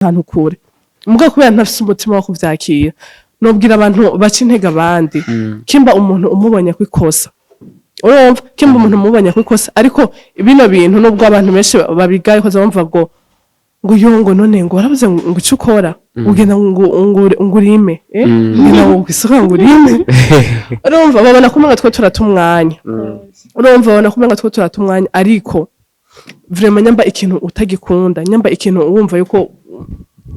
Ahantu kure, mugabo kubera ntafise umutima wo kuvyakira, nobwira abantu baca intege abandi, kimba umuntu umubonye ko ikosa, urumva, kimba umuntu umubonye ko ikosa. Ariko bino bintu, nubwo abantu benshi babigaye ko bumva ngo yo, ngo none ngo warabuze ngo ico ukora, ugenda ngo urime, eh? Ugenda ngo kw'isoko ngo urime. Urumva, babona ko umenga two turata umwanya. Urumva, babona ko umenga two turata umwanya, ariko vraiment nyamba ikintu utagikunda, nyamba ikintu wumva yuko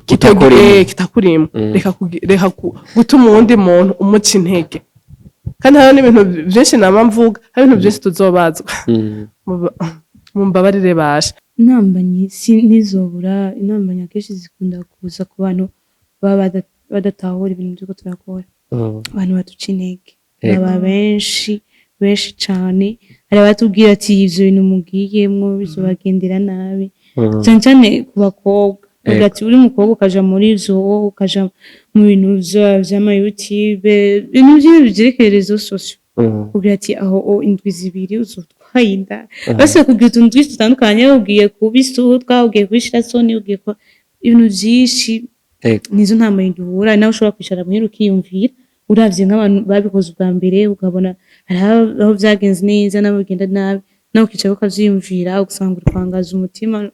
Kitakurimo. Kitakurimo, reka gutuma uwundi muntu umuca intege. Kandi hariho n'ibintu vyinshi nama mvuga, hari ibintu vyinshi tuzobazwa. Mumbabarire basha. Intambamyi si ntizobura. Intambamyi akenshi zikunda kuza ku bantu baba badatahura ibintu turiko turakora, abantu baduca intege. Baba benshi, benshi cane. Hari abatubwira ati: "Ivyo bintu mugiyemwo bizobagendera nabi." Cane cane ku bakobwa, bavuga ati: "Uri umukobwa ukaja muri ivyo, ukaja mu bintu vy'ama YouTube, ibintu vyerekeye réseaux sociaux," kugira ati: "Aho o indwi 2 uzotwaye inda." Bose bakubwira utuntu twinshi dutandukanye: ugiye kuba isutwa, ugiye kubishira soni, ugiye kuba ibintu vyinshi. Nizo ntambamyi duhura. Nawe ushobora kwicara muhira ukiyumvira, uravye nk'abantu babikoze ubwa mbere, ukabona hari aho vyagenze neza n'aho bigenda nabi, nawe ukicara ukavyiyumvira, ugasanga uri kwangaza umutima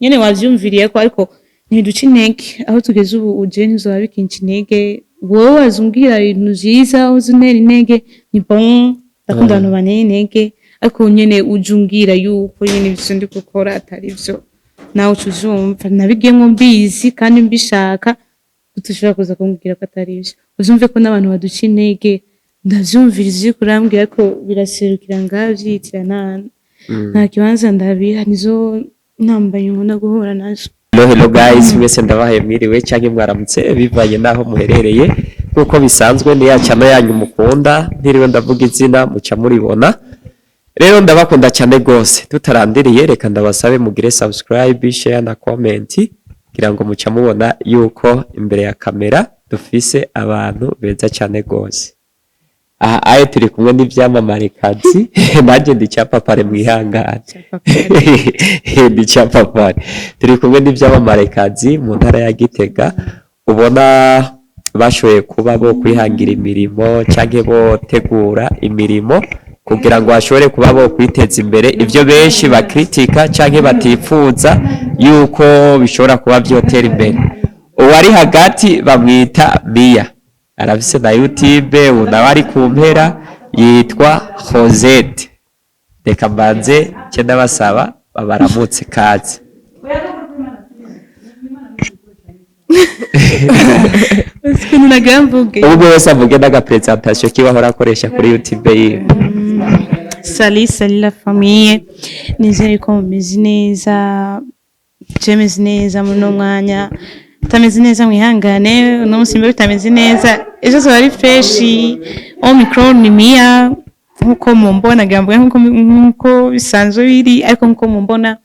nyene wavyiyumviriyeko. Ariko ntiduca intege. Aho tugeze ubu uje ntizoba bikinca intege. Wowe waza umbwira ibintu vyiza, uza untera intege, ni bon, ndakunda abantu bantera intege. Ariko nyene uje umbwira yuko nyene ivyo ndi gukora atari vyo, nawe uca uvyumva. Nabigiyemwo mbizi kandi mbishaka, utushobora kuza kumbwira ko atari vyo. Uzumve ko n'abantu baduca intege, ndavyumviriza ivyo uriko urambwira, ariko biraserukira ngaho vyiyitira, nta kibanza ndabiha. Nizo ntambamyi nkunda guhura nazo. Hello, hello guys, mwese ndabahaye mwiriwe canke mwaramutse bivanye naho muherereye. Nkuko bisanzwe ni ya channel yanyu mukunda, ntiriwe ndavuga izina, muca muribona. Rero ndabakunda cyane gose. Tutarandiriye, reka ndabasabe mugire subscribe, share na comment, kugira ngo muca mubona yuko imbere ya kamera dufise abantu beza cyane gose. Aha aye turi kumwe n'ivyamamarekazi, nanjye ndi cyapapare, mwihangane, ndi cyapapare. Turi kumwe n'ivyamamarekazi mu ntara ya Gitega, ubona bashoboye kuba bo kwihangira imirimo canke botegura imirimo kugira ngo bashobore kuba bo kwiteza imbere, ivyo benshi bakritika canke batifuza yuko bishobora kuba vyotera imbere. Uwari hagati bamwita Mia, arafise na YouTube. Ubu nawe ari ku mpera yitwa Rosette. Reka mbanze nce ndabasaba babaramutse. Kaze. Ukuntu nagira mvuge. Ubwo wese avuge n'aga présentation kiwe ahora akoresha kuri YouTube yiwe. Salut, salut la famille. Nizere ko mumeze neza. Je meze neza muri uno mwanya. Utameze neza mwihangane, uno munsi mbe bitameze neza, ejo zoba ari fresh. Au micro ni Mia, nkuko mumbona, ngira mvuge nkuko bisanzwe biri, ariko nkuko mumbona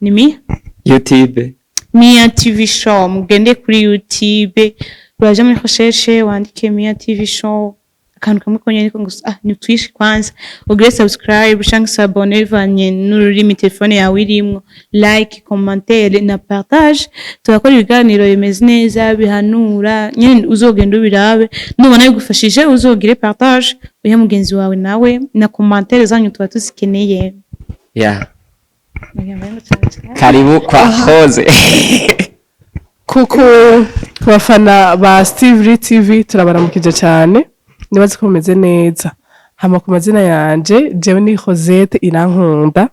ni Mia. YouTube? Mia TV Show. Mugende kuri YouTube, uraja muri recherche wandike Mia TV Show, akantu kamwe konyene, ariko ngo ni twishi. Kwanza ugire subscribe canke s'abonner bivanye n'ururimi telefone yawe irimwo, like, commentaire na partage. Turakora ibiganiro bimeze neza, bihanura nyene. Uzogenda ubirabe, nubona bigufashije uzogire partage, uhe mugenzi wawe nawe, na commentaire zanyu tuba tuzikeneye. Yeah. Karibu kwa Rose. Kuko ku bafana ba Steve Lee TV, turabaramukije cyane, nibaze ko mumeze neza. Hama ku mazina yanje, jewe ni Rosette Irankunda,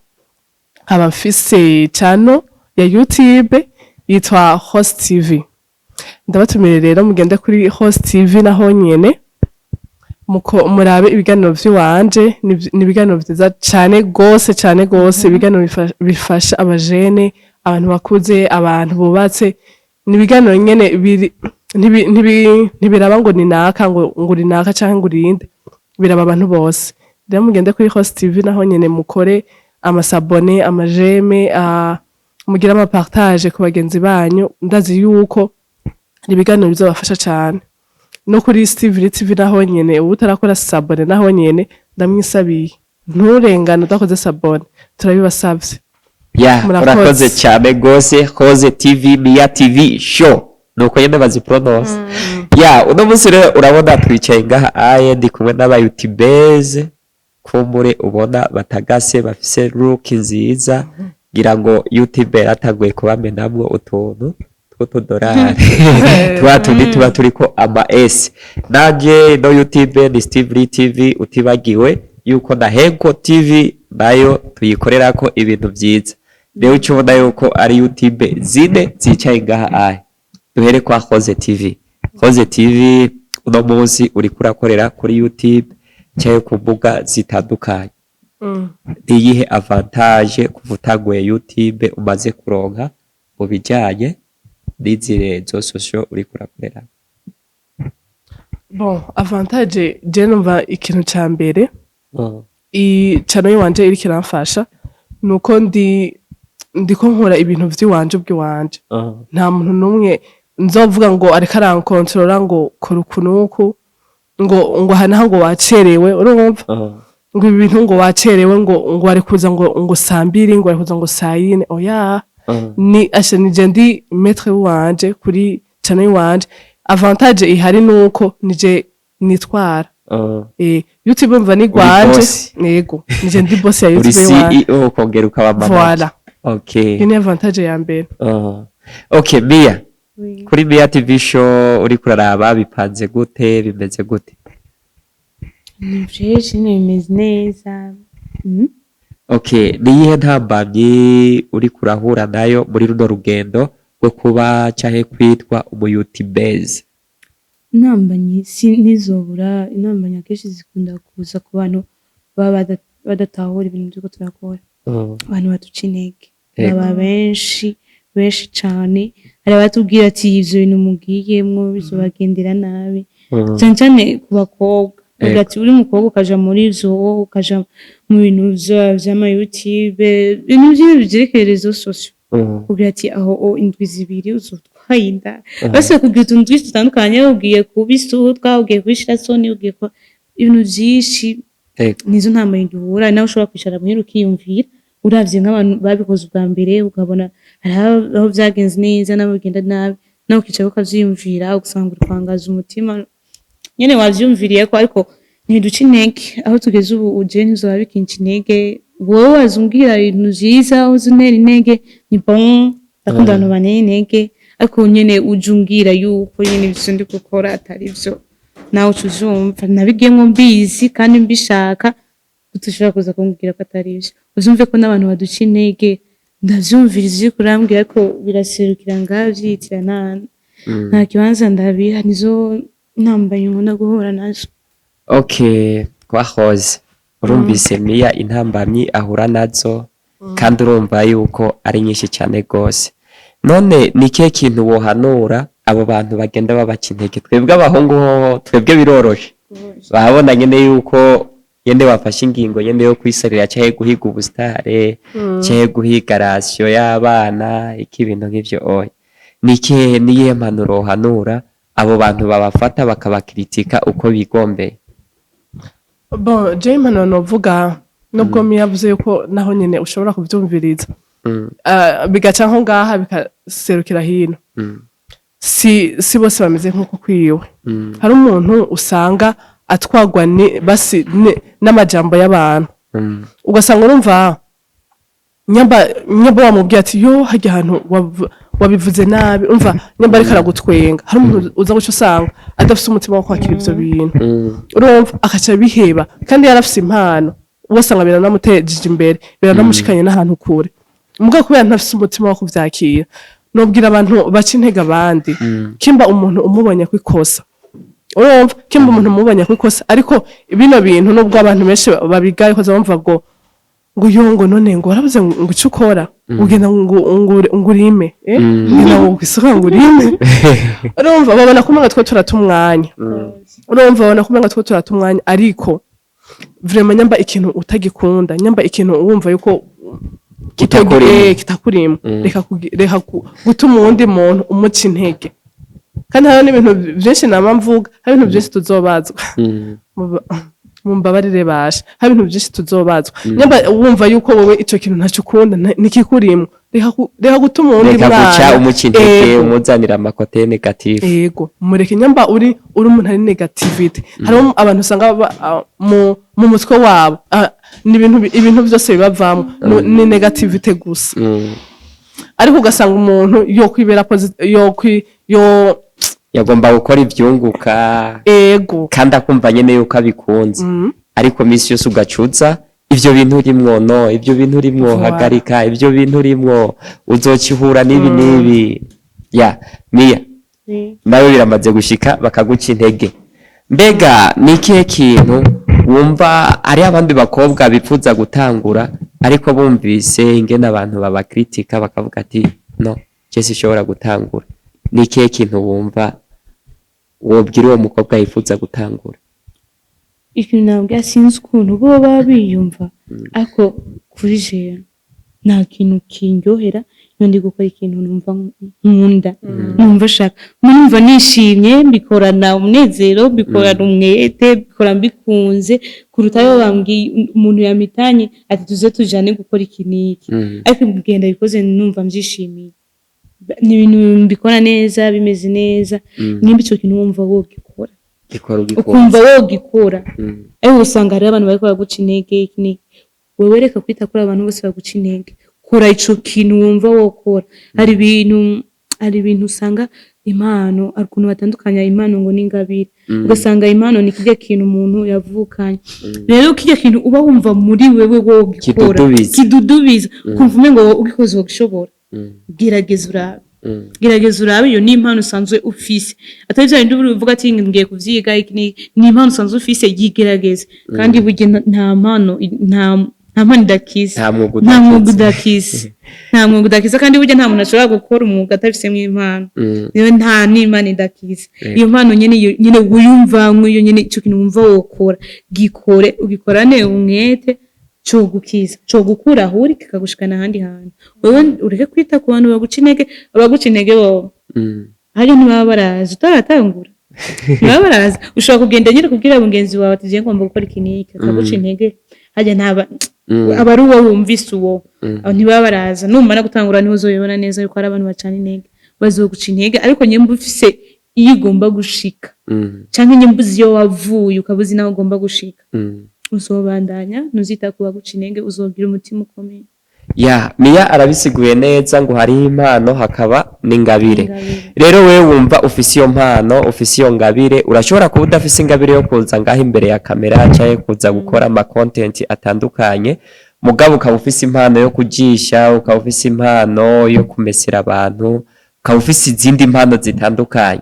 nkaba mfise channel ya YouTube yitwa Host TV. Ndabatumire rero mugende kuri Host TV naho nyene muko murabe ibiganiro vy'iwanje. Ni ibiganiro vyiza cane gose, cane gose, ibiganiro bifasha abajene, abantu bakuze, abantu bubatse. Ni ibiganiro nyene biri ntibiraba ngo ni naka, ngo uri naka canke ngo urinde, biraba abantu bose. Rero mugende kuri Host TV naho nyene mukore ama s'abonner, ama j'aime, mugire ama partage ku bagenzi banyu. Ndazi yuko ni ibiganiro bizobafasha cane. No kuri Steve Lee TV naho nyene, ubu utarakora s'abonner naho nyene ndamwisabiye, nturengane udakoze s'abonner, turabibasavye. Ya. Murakoze. Urakoze cyane gose, Hoze TV, Mia TV Show, nuko nyene bazipronounce. Ya, uno munsi rero urabona twicaye ngaha aye, ndi kumwe n'aba youtubers kumbure ubona batagase, bafise look nziza, ngira ngo YouTube yaratanguye kubamenamwo utuntu tw'utudorari tuba tundi tuba turiko ama S. Nanje no YouTube ni Steve Lee TV, utibagiwe yuko na Henko TV nayo tuyikorerako ibintu vyiza. Rero uca ubona yuko ari YouTube zine zicaye ngaha ahe. Duhere kwa Hoze TV. Hoze TV, uno munsi uriko urakorera kuri YouTube canke ku mbuga zitandukanye, niyihe avantage kuva utanguye YouTube umaze kuronka mu bijanye n'izi réseaux sociaux uriko urakorera? Bon, avantage je numva ikintu ca mbere i channel yiwanje iriko iramfasha nuko ndiko nkora ibintu vy'iwanje ubwiwanje. Nta muntu n'umwe nzovuga ngo ariko arankontorora ngo kora uku n'uku, ngo aha naho ngo wacerewe, urumva, ngo ibi bintu ngo wacerewe, ngo wari kuza ngo saa 2, ngo wari kuza ngo saa 4. Oya, ni asha nije ndi maître wanje kuri channel yiwanje. Avantage ihari nuko nije nitwara. YouTube mva ni gwanje. Boss. Yego, nije ndi boss ya Uri YouTube yiwanje. CEO ukongera ukaba manager. Voilà. Okay. Iyo ni avantage ya mbere. Okay, Mia. Oui. Kuri Mia TV Show uriko uraraba bipanze gute, bimeze gute? Ni fresh nyine, bimeze neza. Okay, niyihe ntambamyi uriko urahura nayo muri runo rugendo rwo kuba canke kwitwa umu youtubers? Intambamyi si ntizobura. Intambamyi akenshi zikunda kuza ku bantu baba badatahura ibintu turiko turakora, abantu baduca intege. Baba benshi benshi cane. Hari abatubwira ati ivyo bintu mugiyemwo bizobagendera nabi, cane cane ku bakobwa. Bavuga ati uri umukobwa ukaja muri ivyo, ukaja mu bintu vy'ama YouTube, ibintu vyinshi vyerekeye réseaux sociaux, kugira ati aho o indwi 2 uzotwaye inda. Bose bakubwira utuntu twinshi dutandukanye: ugiye kuba isutwa, ugiye kubishira soni, ugiye kuba ibintu vyinshi. Nizo ntambamyi duhura. Nawe ushobora kwicara muhira ukiyumvira, uravye nk'abantu babikoze ubwa mbere, ukabona hari aho vyagenze neza n'aho bigenda nabi, nawe ukicara ukavyiyumvira, ugasanga uri kwangaza umutima nyene wavyiyumviriyeko. Ariko ntiduca intege. Aho tugeze ubu uje ntizoba bikinca intege. Wowe waza umbwira ibintu vyiza, uza untera intege, ni bon, ndakunda abantu bantera intege. Ariko nyene uje umbwira yuko nyene ivyo ndi gukora atari vyo, nawe uca uvyumva. Nabigiyemwo mbizi kandi mbishaka, utushobora kuza kumbwira ko atari vyo. Uzumve ko n'abantu baduca intege ndavyumviriza ivyo uriko urambwira, ariko biraserukira ngaha vyitira, nta kibanza ndabiha. Nizo ntambamyi nkunda guhura nazo. Okay, twahoze urumvise Mia intambamyi ahura nazo, kandi urumva yuko ari nyinshi cyane gose. None ni ikihe kintu wohanura abo bantu bagenda babaca intege? Twebwe abahungu hoho, twebwe biroroshe, bahabona nyene yuko nyene wafashe ingingo nyene yo kwisarira canke guhiga ubusitare canke guhiga ration y'abana, iki, ibintu nk'ivyo. Oya, ni ikihe, niyihe mpanuro wohanura abo bantu babafata bakabakritika uko bigombeye? Bon, je impanuro novuga, nubwo Mia yavuze yuko naho nyene ushobora kuvyumviriza, bigaca nko ngaha bikaserukira hino, si bose bameze nk'uko kwiwe. Hari umuntu usanga atwagwa ni basi n'amajambo y'abantu, ugasanga urumva nyamba wamubwiye ati yo harya hantu wabivuze nabi, umva nyamba ariko aragutwenga. Hari umuntu uza guca usanga adafise umutima wo kwakira ivyo bintu, urumva akaca biheba, kandi yarafise impano, ugasanga biranamutejeje imbere, biranamushikanye n'ahantu kure, mugabo kubera ntafise umutima wo kuvyakira. Nobwira abantu baca intege abandi, kimba umuntu umubonye ko ikosa, urumva, kimba umuntu umubonye ko ikosa. Ariko bino bintu nubwo abantu benshi babigaye ko bumva ngo yo ngo none ngo warabuze ngo ico ukora, ugenda ngo urime, ugenda ngo kw'isoko ngo urime. Urumva babona ko umenga two turata umwanya, urumva babona ko umenga two turata umwanya. Ariko vraiment nyamba ikintu utagikunda, nyamba ikintu wumva yuko Kitakurimo. Kitakurimo, reka gutuma uwundi muntu umuca intege. Kandi hariho n'ibintu vyinshi nama mvuga, hari ibintu vyinshi tuzobazwa. Mumbabarire basha, hari ibintu byinshi tuzobazwa. Nyamba wumva yuko wowe ico kintu ntacyo ukunda, ntikikurimwo, reka gutuma uwundi Reka guca mwana. umuca intege, umuzanira ama côté négatif. Ego, mureke. Nyamba uri umuntu ari négativité, hariho abantu usanga mu mutwe wabo, ni ibintu byose bibavamo ni négativité gusa. Ariko ugasanga umuntu yo kwibera yo kwi yo Yagomba gukora ivyunguka kandi akumva nyene yuko abikunze, ariko misi yose ugacuza ivyo bintu urimwo, no ivyo bintu urimwo, hagarika ivyo bintu urimwo, uzocihura n'ibi n'ibi. Ya Miya, nawe biramaze gushika bakaguca intege. Mbega ni ikihe kintu wumva ari abandi bakobwa bifuza gutangura, ariko bumvise ingene abantu babakritika bakavuga ati: "No, je sinshobora gutangura"? Ni ikihe kintu wumva wobwira uwo mukobwa yifuza gutangura? Ikintu nabwira, sinzi ukuntu bo baba biyumva, ariko kuri jewe nta kintu kindyohera iyo ndi gukora ikintu numva nkunda, numva ashaka, numva nishimye, mbikorana umunezero, mbikorana umwete, mbikora mbikunze, kuruta ayo bambwiye, umuntu yamitanye ati: "Tuze tujane gukora iki n'iki." Ariko kugenda bikoze numva mbyishimiye, ni ibintu mbikora neza, bimeze neza. Nimba ico kintu wumva wogikora, Gikora ugikunze. ukumva wogikora, ariko usanga hariho abantu bariko baraguca intege, iki n'iki. Wewe reka kwita kuri abantu bose baguca intege, kora ico kintu wumva wokora. Hari ibintu usanga impano, hari ukuntu batandukanya impano ngo n'ingabire. Ugasanga impano ni kirya kintu umuntu yavukanye. Rero kirya kintu uba wumva muri wewe wogikora, Kidudubiza. Kidudubiza, ukumva umengo ugikoze wogishobora, gerageza urabe. Gerageza urabe, iyo ni impano usanzwe ufise, atari bya bindi uvuga ati: "Ngiye kuvyiga iki n'iki." Ni impano usanzwe ufise, yigerageze. Kandi burya nta mpano idakiza. Nta mwuga Nta mwuga udakiza. udakiza, nta mwuga udakiza. Kandi burya nta muntu ashobora gukora umwuga atabisemwo impano. Rero nta n'imana idakiza. Iyo mpano nyene, iyo nyene wiyumvamwo, iyo nyene ico kintu wumva wokora, gikore, ugikorane umwete, cogukiza, cogukura aho uri kikagushikana ahandi hantu. Wewe ureke kwita ku bantu baguca intege. Abaguca intege bobo hariya ntibaba barazi utaratangura, ntibaba barazi. Ushobora kugenda nyine kubwira mugenzi wawe ati: "Jewe ngomba gukora iki n'iki," akaguca intege. Harya ntaba aba ari uwo wumvise uwo. Abo ntibaba baraza. Numara gutangura niho uzoyibona neza yuko hari abantu bacana intege, bazoguca intege. Ariko nyemba ufise iyo ugomba gushika, canke nyemba uzi iyo wavuye, ukaba uzi naho ugomba gushika, uzobandanya, ntuzita ku baguca intege, uzogira umutima ukomeye. Ya Miya arabisiguye neza ngo hariho impano, hakaba n'ingabire. Ingabire. Rero wewe wumva ufise iyo mpano, ufise iyo ngabire, urashobora kuba udafise ingabire yo kuza ngaho imbere ya kamera canke kuza gukora ama content atandukanye, mugabo ukaba ufise impano yo kujisha, ukaba ufise impano yo kumesera abantu, ukaba ufise izindi mpano zitandukanye.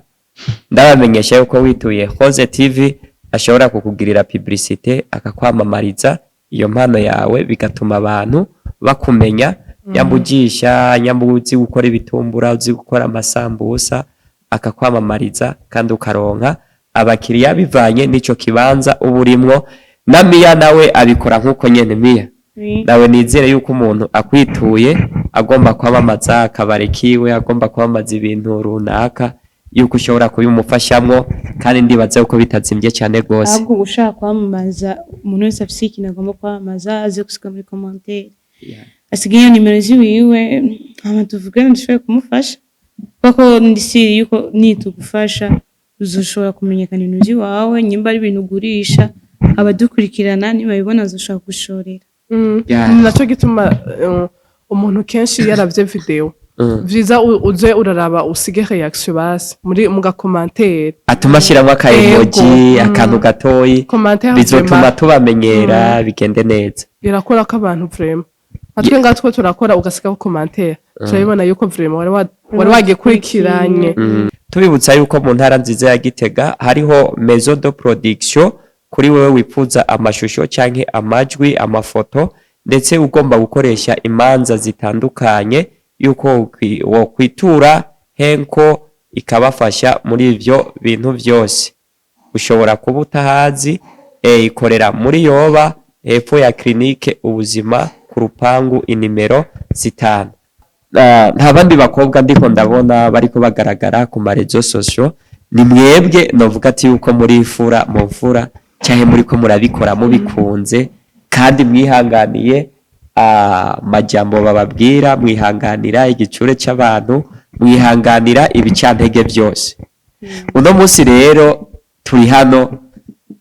Ndabamenyesha yuko wituye Hoze TV ashobora kukugirira publicité, akakwamamariza iyo mpano yawe, bigatuma abantu bakumenya. Nyamba ujisha, nyamba uzi gukora ibitumbura, uzi gukora amasambusa, akakwamamariza kandi ukaronka abakiriya bivanye n'ico kibanza uba urimwo. Na Miya nawe abikora nk'uko nyene. Miya, nawe nizere yuko umuntu akwituye agomba kwamamaza akabari kiwe, agomba kwamamaza ibintu runaka, yuko ushobora kubimufashamwo, kandi ndibaza yuko bitazimvye cyane rwose. Ahubwo ushaka kwamamaza, umuntu wese afise ikintu agomba kwamamaza, aze gusiga muri commentaire, asigaye iyo nimero ziwiwe, hama tuvugane, dushobore kumufasha, kuko ndisiri yuko nitugufasha uzoshobora kumenyekana ibintu vy'iwawe. Nyimba ari ibintu ugurisha, abadukurikirana nibabibona bazoshobora kugushorera. Ni naco gituma umuntu kenshi yaravye video, vyiza uze uraraba, usige réaction basi muri mu ga commentaire. Atuma ashiramwo aka emoji, akantu gatoyi. Commentaire Bizotuma vraiment tubamenyera, bigende neza. Irakora ko abantu vraiment natwe ngatwe turakora, ugasigaho commentaire, turabibona yuko vraiment wari wagikurikiranye. Tubibutsa yuko mu ntara nziza ya Gitega hariho maison de production kuri wewe wifuza amashusho canke amajwi, amafoto, ndetse ugomba gukoresha imanza zitandukanye, yuko wokwitura Henko ikabafasha muri ivyo bintu vyose. Ushobora kuba utahazi, ikorera muri Yoba, hepfo ya clinique Ubuzima, ku rupangu inimero 5. Nta bandi bakobwa ndiko ndabona bariko bagaragara ku ma réseaux sociaux, ni mwebwe novuga ati yuko muri ifura mu mfura. Canke muriko murabikora mubikunze kandi mwihanganiye amajambo bababwira, mwihanganira igicure c'abantu, mwihanganira ibicantege byose. Uno munsi rero turi hano,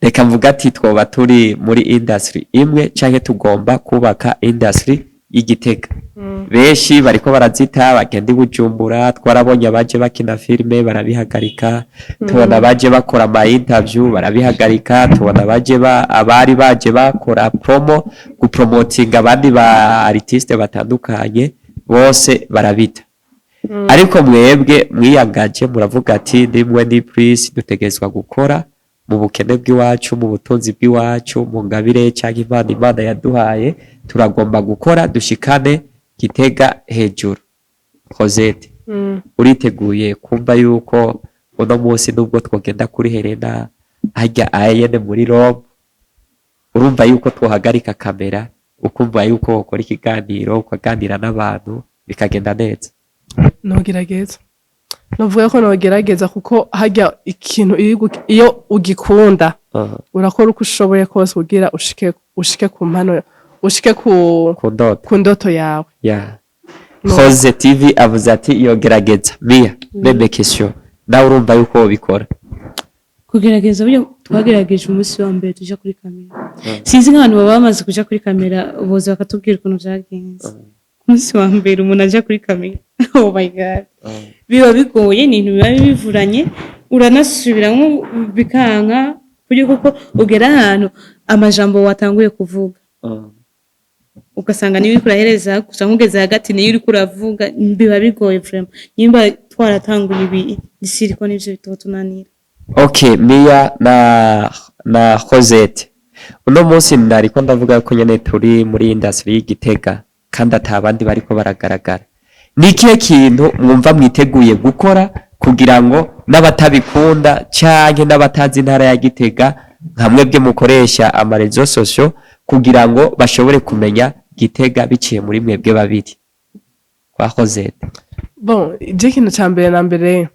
reka mvuga ati twoba turi muri industry imwe canke tugomba kubaka industry y'Igitega. Benshi bariko barazita, bagenda i Bujumbura. Twarabonye abaje bakina filime barabihagarika, tubona abaje bakora ama interview barabihagarika, tubona abaje abari baje bakora promo, gupromotinga abandi ba artiste batandukanye, bose barabita. Ariko mwebwe mwiyangaje, muravuga ati nimwe ni Prince, dutegerezwa gukora mu bukene bw'iwacu, mu butunzi bw'iwacu, mu ngabire cyangwa impano Imana yaduhaye, turagomba gukora dushikane Gitega hejuru. Rosette, uriteguye kumva yuko uno munsi nubwo twogenda kuri Helena hajya ayene muri Rome, urumva yuko twohagarika kamera, ukumva yuko wokora ikiganiro, ukaganira n'abantu bikagenda neza? Nogerageza, novuga ko nogerageza, kuko harya ikintu iyo ugikunda urakora uko ushoboye kose kugira ushike ku mpano, ushike ku ku ndoto, ku ndoto yawe. No. Rose TV avuze ati yogerageza. Mia, même question, nawe urumva yuko wobikora? Kugerageza, burya twagerageje umunsi wa mbere tuja kuri kamera. Sinzi nk'abantu baba bamaze kuja kuri kamera boza bakatubwira ukuntu vyagenze. Ku munsi wa mbere umuntu aja kuri kamera, oh my God, biba bigoye, ni ibintu biba bivuranye, uranasubiramwo bikanka, buryo kuko ugera ahantu amajambo watanguye kuvuga ugasanga niyo uriko urahereza gusa, nk'ugeze hagati niyo uriko uravuga, biba bigoye vraiment. Nimba twaratanguye ibi isiriko nivyo bitotunanira. Okay, Mia na Rosette, uno munsi nariko ndavuga ko nyene turi muri industry y'Igitega kandi ata bandi bariko baragaragara. Ni ikihe kintu mwumva mwiteguye gukora kugira ngo n'abatabikunda canke n'abatazi intara ya Gitega, nka mwebwe mukoresha ama réseaux sociaux, kugira ngo bashobore kumenya Gitega biciye muri mwebwe babiri? Kwa Rosette. Bon, je ikintu ca mbere na mbere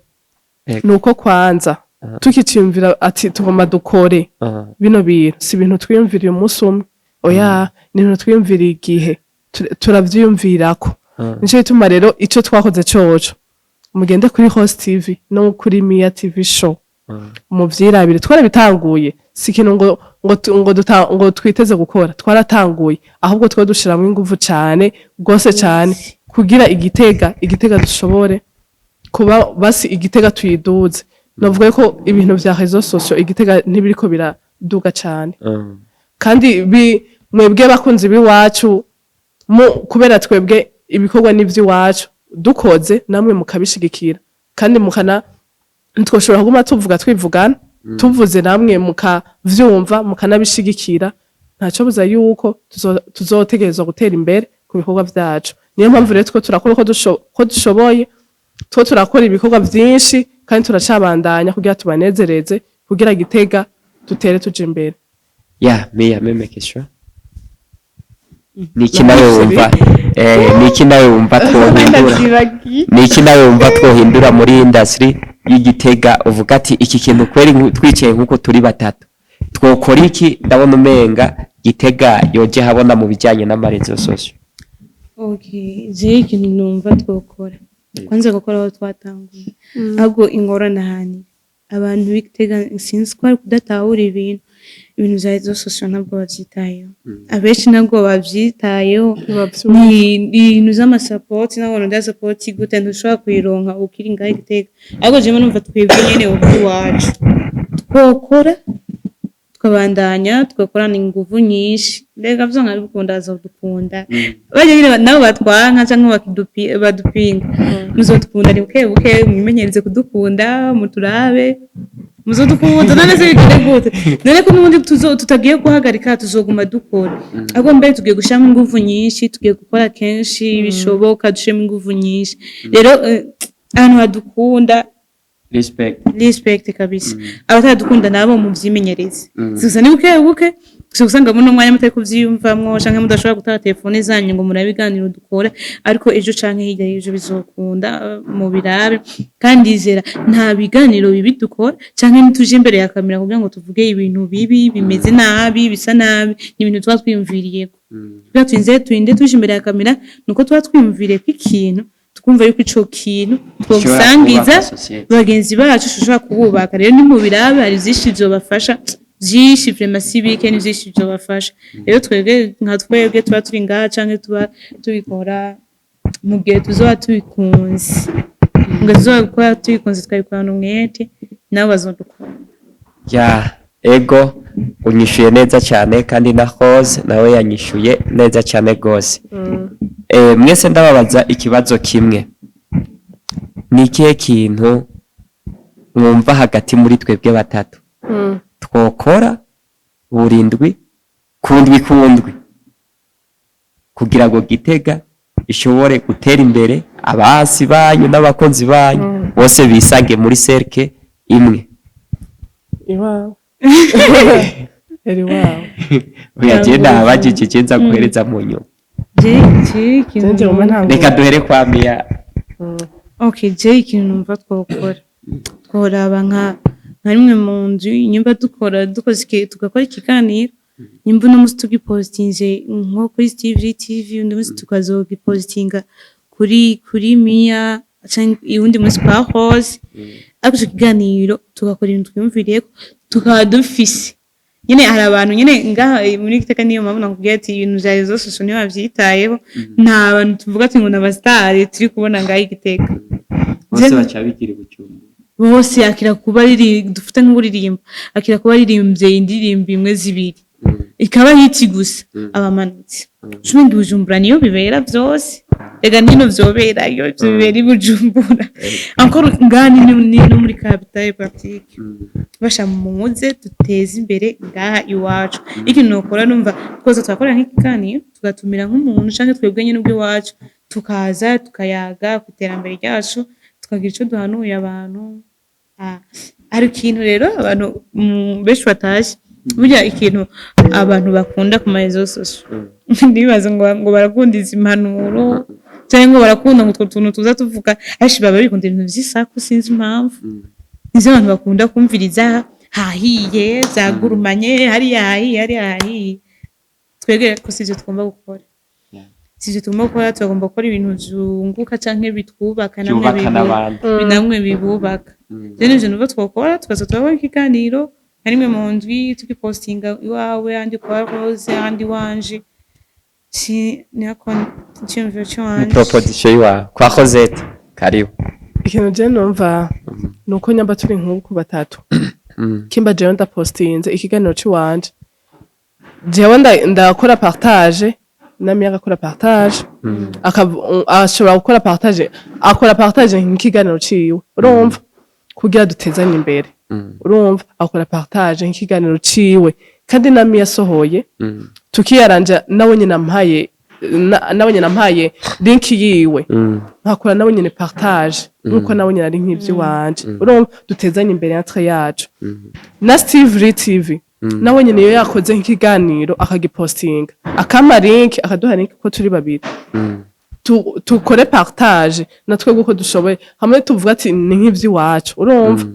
ni uko kwanza tukiciyumvira ati tugomba dukore bino bintu, si ibintu twiyumviriye umunsi umwe, oya, ni ibintu twiyumviriye igihe turavyiyumvirako. Nico gituma rero ico twakoze coco, mugende kuri Host TV no kuri Mia TV Show muvyirabire. Twarabitanguye, si ikintu ngo twiteze gukora, twaratanguye, ahubwo twe dushiramwo inguvu cane gose cane kugira Igitega dushobore kuba basi Igitega tuyiduze. Novuga ko ibintu vya réseaux sociaux Igitega ntibiriko biraduga cane, kandi mwebwe bakunzi b'iwacu, kubera twebwe ibikorwa n'ivy'iwacu dukoze, namwe mukabishigikira kandi mukana, ntitwoshobora kuguma tuvuga twivugana, tuvuze namwe mukavyumva mukanabishigikira, ntaco buza yuko tuzotegerezwa gutera imbere ku bikorwa vyacu. Niyo mpamvu rero two turakora uko dushoboye, two turakora ibikorwa vyinshi kandi turacabandanya kugira tubanezereze, kugira Gitega dutere tuja imbere. Ya Mia, même question. Niki nawe wumva niki nawe wumva twohindura, niki nawe wumva twohindura muri industry y'Igitega, uvuga ati iki kintu kweri twicaye nkuko turi batatu twokora iki, ndabona umenga Gitega yoje habona mu bijyanye n'ama réseaux sociaux? Okay, jewe ikintu numva twokora, kwanza gukora aho twatanguye, ahubwo ingorane ahantu abantu b'Igitega sinzi ko ari kudatahura ibintu vya réseaux sociaux, ntabwo bavyitayeho, abenshi ntabwo bavyitayeho. Ntibavyumva. Ni ibintu z'amasapoti n'abantu nda sapoti gute ntushobora kuyironka ukiri ngaho Igitega. Ariko jewe numva twebwe nyene ubwiwacu twokora, tukabandanya tugakorana inguvu nyinshi, mbega vyonka bikunda azodukunda, barya nyene nabo batwanka canke badupinga, muzodukunda ni buke buke, mwimenyereze kudukunda, muturabe muzodukunda. None se bigende gute? None ko n'ubundi tutagiye guhagarika, tuzoguma dukora, ahubwo mbere tugiye gushiramo inguvu nyinshi, tugiye gukora kenshi bishoboka, dushiremo inguvu nyinshi. Rero abantu badukunda, respect. Respect kabisa. Abatadukunda nabo muvyimenyereze, gusa ni buke buke. Gusa usanga muno mwanya mutari kuvyiyumvamwo canke mudashobora gutara telefone zanyu ngo murabe ibiganiro dukora, ariko ejo canke hirya y'ejo bizokunda, mubirabe. Kandi ndizera nta biganiro bibi dukora canke ntituje imbere ya kamera kugira ngo tuvuge ibintu bibi, bimeze nabi, bisa nabi. Ni ibintu tuba twiyumviriyeko kugira turinde tuje imbere ya kamera, nuko tuba twiyumviriye ko ikintu twumva yuko ico kintu twogisangiza kubaka société. bagenzi bacu, dushobora kububaka. Rero ni mu birabe, hari vyinshi vyobafasha, vyinshi vraiment, si bike, ni vyinshi vyobafasha. Rero twebwe, nka twebwe tuba turi ngaha canke tuba tubikora mu gihe tuzoba tubikunze, mu gihe tuzoba gukora tubikunze, tukabikorana umwete, nabo bazodukunda. Ya, ego, unyishuye neza cyane, kandi na Rose nawe yanyishuye neza cyane gose. Mwese ndababaza ikibazo kimwe: ni ikihe kintu mwumva hagati muri twebwe batatu twokora buri ndwi, kundwi kundwi, kugira ngo Gitega ishobore gutera imbere, abasi banyu n'abakunzi banyu bose bisange muri cercle imwe? Iwawe eri iwawe. Oya, je nabajije, je nza guhereza mu nyuma. Je ikintu Jewe nguma ntango. Reka duhere kwa Mia. Okay, je ikintu numva twokora, tworaba nka rimwe mu nzu, nyumba dukora dukoze tugakora ikiganiro, nyumba uno munsi tugipostinze nko kuri Steve TV, undi munsi tukazogipostinga kuri Mia, canke uwundi munsi kwa Rose, ariko ico kiganiro tugakora ibintu twiyumviriyeko, tukaba dufise nyene. Hari abantu nyene ngaha muri Gitega, niyo mpamvu nakubwiye ati ibintu vya réseaux sociaux ntibavyitayeho. Nta bantu tuvuga ati ngo n'abasitari turi kubona ngaha i Gitega. Bose baca bigira ibucumbu. Bose akira kuba riri, dufite nk'uririmba, akira kuba aririmbye indirimbo imwe, zibiri, ikaba hit gusa, abamanutse cumi. Bujumbura niyo bibera vyose, rega nino vyoberayo, ivyo bibera i Bujumbura encore ngaha ni no muri capitale pratique. Basha muze duteze imbere ngaha iwacu. Ikintu nokora, numva twose twakora nk'ikiganiro, tugatumira nk'umuntu canke twebwe nyene ubw'iwacu, tukaza tukayaga ku iterambere ryacu, tukagira ico duhanuye abantu. Hari ikintu rero abantu benshi batazi burya, ikintu abantu bakunda ku ma réseaux sociaux, ndibaza ngo barakunda izi mpanuro cyangwa ngo barakunda ngo utwo tuntu tuza tuvuga. Abenshi baba bikunda ibintu vy'isaku, sinzi impamvu. Nivyo abantu bakunda kumviriza: hahiye, vyagurumanye hariya, hahiye hariya, hahiye. Twebwe ko sivyo tugomba gukora, sivyo tugomba gukora. Tugomba gukora ibintu vyunguka canke bitwubaka namwe Byubaka n'abandi. Namwe bibubaka. Rero nivyo numva twokora, tukaza turakora ikiganiro nka rimwe mu ndwi, tugipostinga iwawe, ahandi kwa Rose, ahandi iwanje. Si niko iciyumviro Ni ciwanje. proposition iwawe. Kwa Rosette, karibu. Ikintu je numva ni uko nyamba turi nk'uku batatu, kimba jewe ndapostinze ikiganiro ciwanje, jewe ndakora partage, na Mia agakora partage, ashobora gukora partage, akora partage nk'ikiganiro ciwe, urumva, kugira dutezanye imbere. Urumva, akora partage nk'ikiganiro ciwe, kandi na Mia asohoye tukiyaranja, nawe nyine ampaye nawe nyine ampaye link yiwe, nkakora nawe nyine partage nkuko nawe nyine ari nk'ivy'iwanje. Urumva, dutezanye imbere entre yacu. Na Steve Lee TV nawe nyine iyo yakoze nk'ikiganiro akagipostinga, akama link, akaduha link ko turi babiri, tukore partage na twebwe uko dushoboye, hamwe tuvuga ati ni nk'ivy'iwacu. Urumva,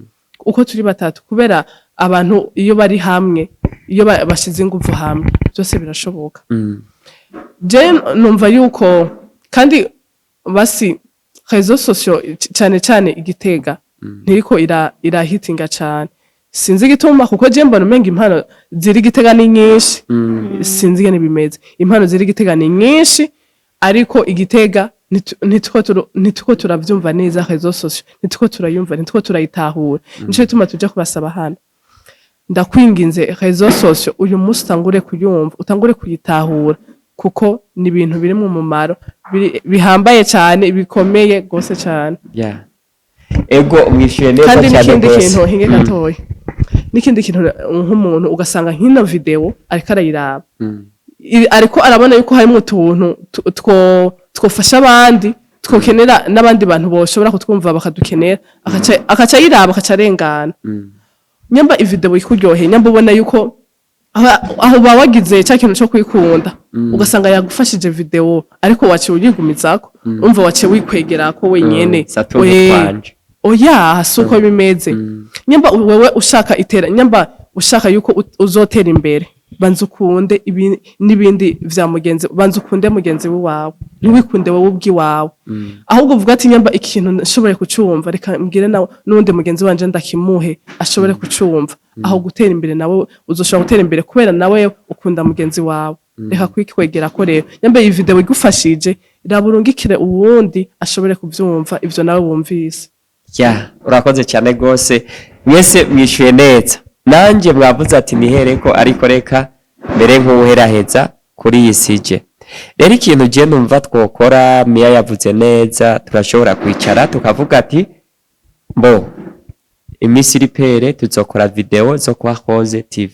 uko turi batatu, kubera abantu iyo bari hamwe, iyo bashize inguvu hamwe, byose birashoboka. Je numva yuko kandi basi réseaux sociaux, cyane cyane igitega, ntiriko irahitinga cane. Sinzi igituma, kuko je mbona umenga impano ziri Gitega ni nyinshi. Sinzi ingene bimeze, impano ziri Gitega ni nyinshi, ariko Igitega ntituko turavyumva neza. Réseaux sociaux ntituko turayumva, ntituko turayitahura. Nico gituma tuja kubasaba hano: ndakwinginze, réseaux sociaux uyu munsi utangure kuyumva, utangure kuyitahura, kuko ni ibintu biri mu mumaro bihambaye cyane, bikomeye gose cyane. Yeah. Ego, mwishyuye neza Kandi cyane n'ikindi rwose. kintu, hinge gatoya, n'ikindi kintu, nk'umuntu ugasanga nk'ino video ariko arayiraba, ariko arabona yuko harimo utuntu twofasha abandi, twokenera n'abandi bantu boshobora kutwumva bakadukenera, akaca ayiraba, akaca arengana. Nyamba ivideo ikuryoheye, nyamba ubona yuko Aho uba wagize cya kintu cyo kwikunda, ugasanga yagufashije video ariko waciye uyigumizako, umva waciye wikwegerako wenyene. Satuntu twanje. Oya, si uko bimeze. Nyamba wewe ushaka itera, nyamba ushaka yuko uzotera imbere, banza ukunde ibi n'ibindi vya mugenzi, banza ukunde mugenzi wawe, ntiwikunde wowe ubwiwawe. Ahubwo uvuga ati: "Nyamba ikintu nshoboye kucumva, reka mbwire nawe n'uwundi mugenzi wanje ndakimuhe ashobore kucumva." Aho gutera imbere, nawe uzoshobora gutera imbere kubera nawe ukunda mugenzi wawe. Reka kwikwegera ko rero, nyamba iyi video igufashije, raba urungikire uwundi ashobore kuvyumva ivyo nawe wumvise. Ya, urakoze cyane rwose. Mwese mwishyuye neza. Nanjye mwavuze ati nihereko, ariko reka mbere nk'uwuheraheza kuri iyi sujet. Rero ikintu je numva twokora, Miya yavuze neza, turashobora kwicara tukavuga ati: "Mbo iminsi iri pair tuzokora video zo kwa Rose TV,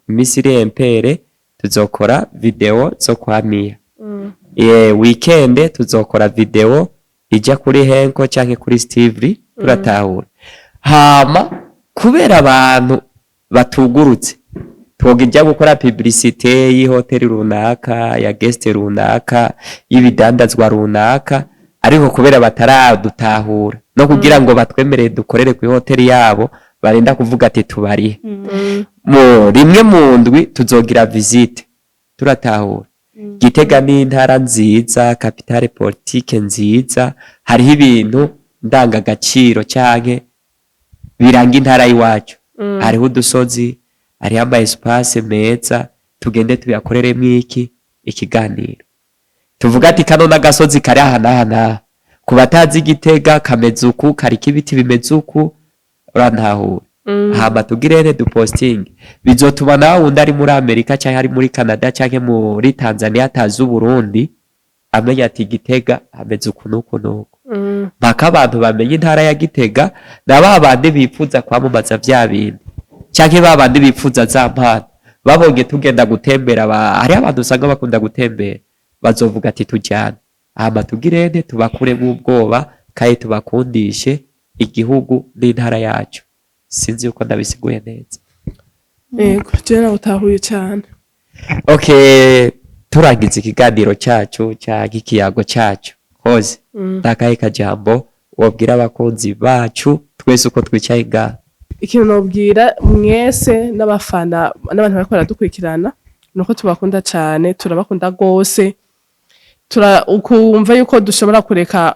iminsi iri impair tuzokora video zo kwa Miya, weekend tuzokora video ijya kuri Henko canke kuri Steve." Turatahura. Hama kubera abantu batugurutse, twoga ijya gukora publicité y'ihoteli runaka, ya guest runaka, y'ibidandazwa runaka, ariko kubera bataradutahura no kugira ngo batwemerere dukorere ku ihoteli yabo, barinda kuvuga ati: "Tubarihe." Mu rimwe mu ndwi tuzogira visite. Turatahura. Gitega ni intara nziza, capitale politique nziza, hariho ibintu ndangagaciro canke biranga intara y'iwacu. Hariho udusozi, hariho ama espace meza, tugende tuyakoreremo iki ikiganiro, tuvuga ati: "Kano n'agasozi kari aha n'aha n'aha, ku batazi Gitega kameze uku, kariko ibiti bimeze uku." Urantahura? Hama tugirene dupostinge, bizotuma nawe wundi ari muri Amerika canke ari muri Canada canke muri Tanzania atazi Uburundi amenya ati: "Gitega hameze uku n'uku n'uku." Mpaka abantu bamenye intara ya Gitega, na ba bandi bifuza kwamamaza vya bintu canke ba bandi bifuza za mpano, babonye tugenda gutembera, hariho abantu usanga bakunda gutembera, bazovuga ati: "Tujyane." Hama tugirene tubakuremo ubwoba kandi tubakundishe igihugu n'intara yacu. Sinzi yuko ndabisiguye neza. Yego, jewe nawutahuye cyane. Okay, turangiza ikiganiro cyacu cyangwa ikiyago cyacu hoze, ndakahe kajambo wobwira abakunzi bacu twese uko twicaye ngaha? Ikintu nobwira mwese n'abafana n'abantu bariko baradukurikirana ni uko tubakunda cyane, turabakunda rwose. Ukumva yuko dushobora kureka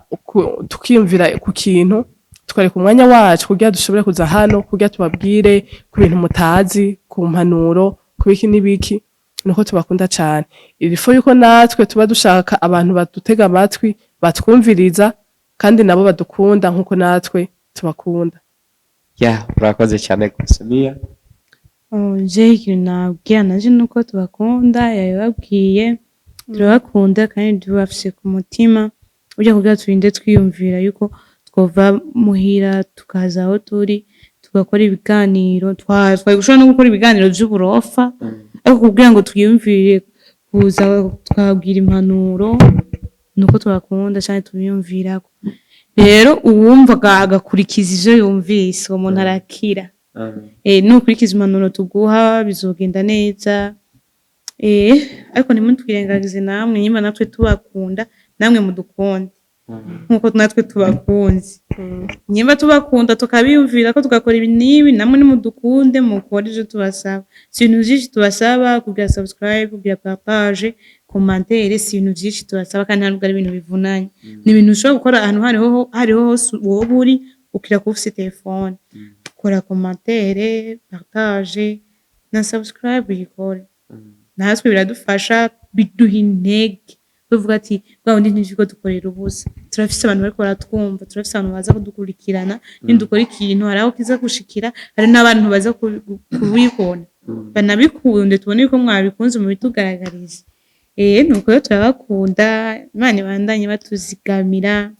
tukiyumvira ku kintu, tukareka umwanya wacu kugira dushobore kuza hano kugira tubabwire ku bintu mutazi, ku mpanuro, ku biki n'ibiki, nuko tubakunda cyane. Irifo yuko natwe tuba dushaka abantu badutega amatwi, batwumviriza, kandi nabo badukunda nkuko natwe tubakunda. Ya, urakoze cyane rwose, Miya. Oh, je ikintu nabwira nanje nuko tubakunda, yabibabwiye, turabakunda kandi tubafise ku mutima. Burya kugira turinde twiyumvira yuko twova muhira tukaza aho turi tugakora ibiganiro, twari gushobora no gukora ibiganiro vy'uburofa, ariko kugira ngo twiyumvire kuza tukabwira impanuro nuko tubakunda canke tubiyumvirako. Rero uwumva agakurikiza ivyo yumvise, uwo muntu arakira. Nukurikiza impanuro tuguha bizogenda neza. Ariko ntimutwirengagize namwe, nyimba natwe tubakunda, namwe mudukunde nkuko natwe tubakunze. Nyimba tubakunda tukabiyumvira ko tugakora ibi n'ibi, namwe nimudukunde mukore ivyo tubasaba. Si ibintu vyinshi tubasaba: kugira subscribe, kugira partage, commentaire, si ibintu vyinshi tubasaba kandi nta nubwo ari ibintu bivunanye. Ni ibintu ushobora gukora ahantu hariho hose woba uri, ukira kuba ufise telefone. Kora commentaire, partage na subscribe uyikore. Natwe biradufasha, biduha intege. Tuvuga ati: "Bwa bundi ntituriko dukorera ubusa, turafise abantu bariko baratwumva, turafise abantu baza kudukurikirana." Nidukora ikintu hari aho kiza gushikira, hari n'abantu baza kubibona banabikunde, tubone yuko mwabikunze mubitugaragarize. Nuko rero turabakunda. Imana ibandanye batuzigamira,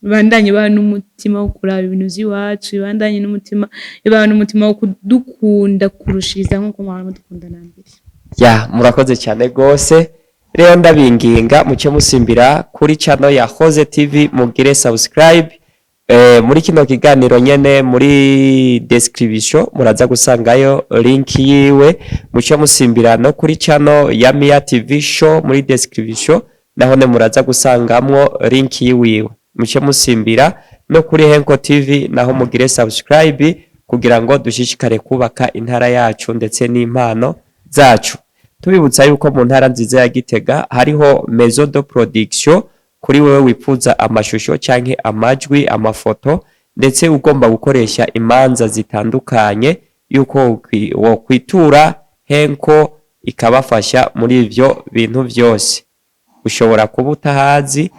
ibandanye ibaha n'umutima wo kuraba ibintu vy'iwacu, ibandanye n'umutima, ibaha n'umutima wo kudukunda kurushiriza nkuko mwahora mudukunda na mbere. Ya, murakoze cyane rwose. Rero ndabinginga muce musimbira kuri channel ya Hoze TV, mugire subscribe. Muri kino kiganiro nyene, muri description muraza gusangayo link yiwe, muce musimbira no kuri channel ya Mia TV Show. Muri description naho ne muraza gusangamwo link yiwiwe, muce musimbira no kuri Henko TV, naho mugire subscribe kugira ngo dushishikare kubaka intara yacu ndetse n'impano zacu. Tubibutsa yuko mu ntara nziza ya Gitega hariho maison de production kuri wewe wifuza amashusho canke amajwi, amafoto, ndetse ugomba gukoresha imanza zitandukanye, yuko wokwitura Henko ikabafasha muri ivyo bintu vyose. Ushobora kuba utahazi,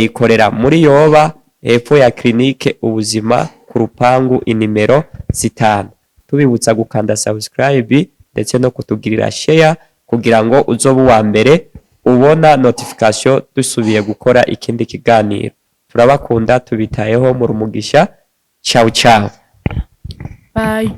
ikorera muri Yoba, hepfo ya clinique Ubuzima, ku rupangu inimero 5. Tubibutsa gukanda subscribe ndetse no kutugirira share kugira ngo uzobe uwa mbere ubona notification dusubiye gukora ikindi kiganiro. Turabakunda, tubitayeho, mu rumugisha. Ciao ciao. Bye.